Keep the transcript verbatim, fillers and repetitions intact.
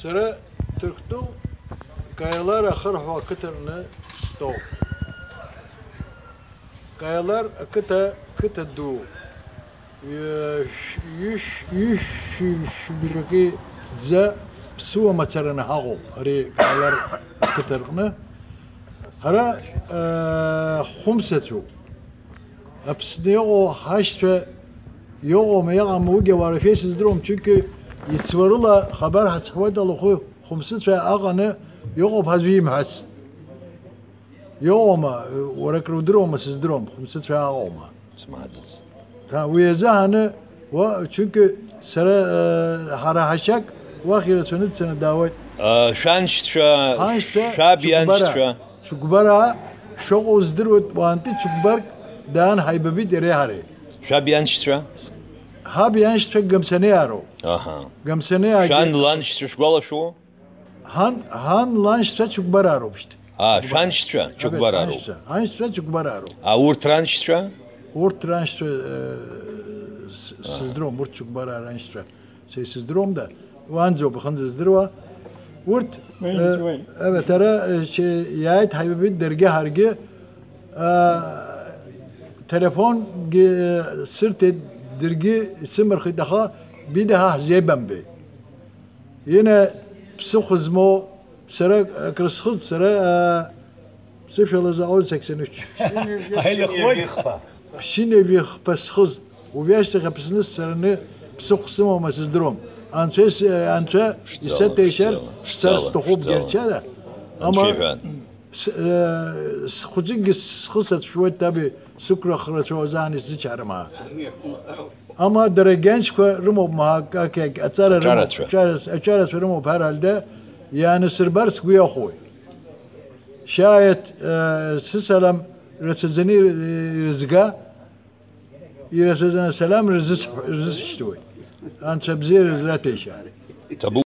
Сара Ҭырқәтәыл Каиалар ахырҳәа ақыҭаҟны стәоуп. Каиалар ақыҭа, қыҭа ду. Ҩышә-, ҩышә-, ҩышәи шәыбжаки ҭӡа ԥсуа мацараны ҳаҟоуп ари Каиалар ақыҭа рҟны. Ҳара, э, хәымсацәоуп. Аԥсны иҟоу ҳашьцәа иҟоума, иҟама, уигьы ауаа рашәа исыздыруам, чынки ицуа рыла хабар ҳацҳауеит, алахәы хәымсыцәа аҟаны иҟоуп ҳәа аӡәы имҳәацт. Иҟоума, уара акрудыруама, сыздыруам, хәымсыцәа аҟоума? Смаӡац. Ҭа, уи азы ҳаны, уа, чынки сара, э, ҳара ҳашьак уахь ирацәаны дцаны даауеит. Э, шәаншьцәа, Ҳаншьцәа, шәаб Чыгәбара. Ианшьцәа. Чыгәбара, шыҟоу здыруеит, уаантәи Чыгәбарк даан ҳаибабеит иареи ҳареи. Шәаб ианшьцәа? Ҳаб ианшьцәа Гамсанеиаароуп. Аҳа. Гамсанеиаагьы Шәан ланшьцәа шәгәалашәо? Ҳан, ҳан ланшьцәа Чыгәбараароуп шьҭа. А, шәаншьцәа Абе, Чыгәбараароуп. Аншьцәа, аншьцәа Чыгәбараароуп. А урҭ раншьцәа? Урҭ раншьцәа, э, с-, Аҳа. Сыздыруам, урҭ Чыгәбараа раншьцәа. Са исыздыруам да, уанӡоуп ахьынӡаздыруа. Урҭ, Уи, э, уи. Абарҭ ара, э, че-, иааит ҳаибабеит даргьы ҳаргьы, э, телефонгьы, э, сырҭеит, даргьы исымырхит, аха бида ҳа ҳзеибамбеит. Ина ԥсыхәа змоу, сара акрысхыҵ, сара, э, Ԥсышәала заҟа саксаныч. Аилахәык. Ԥшьынҩажәи хԥа схыз. Убри ашьҭахь Аԥсны сцараны ԥсыхә сымоума сыздыруам. Анцәа ис-, анцәа Шәцала, исаҭәеишьар шәцала, сцар шәцала, сҭахуп шәцала. Герчара. Анцәа Ама иҳәан. с-, э, схәыҷыкгьы схы сацәшәоит, таби, сықәра храцәа уазаан исзычҳарым ҳәа. Ама дара агьаншьқәа рымоуп, маҳак, акагь аҵара рымоуп, Аҿарацәа. Аҿарацәа, аҿарацәа рымоуп, ҳәарада, иаанасырбар сгәы иахәоит. Шьааиаҭ, э, сысалам рацәаӡаны ир-, ирызга, ирацәаӡаны асалам рызыс-, рызысшьҭуеит. Анцәа бзиа рызраҭәеишьа. Ҭабуп.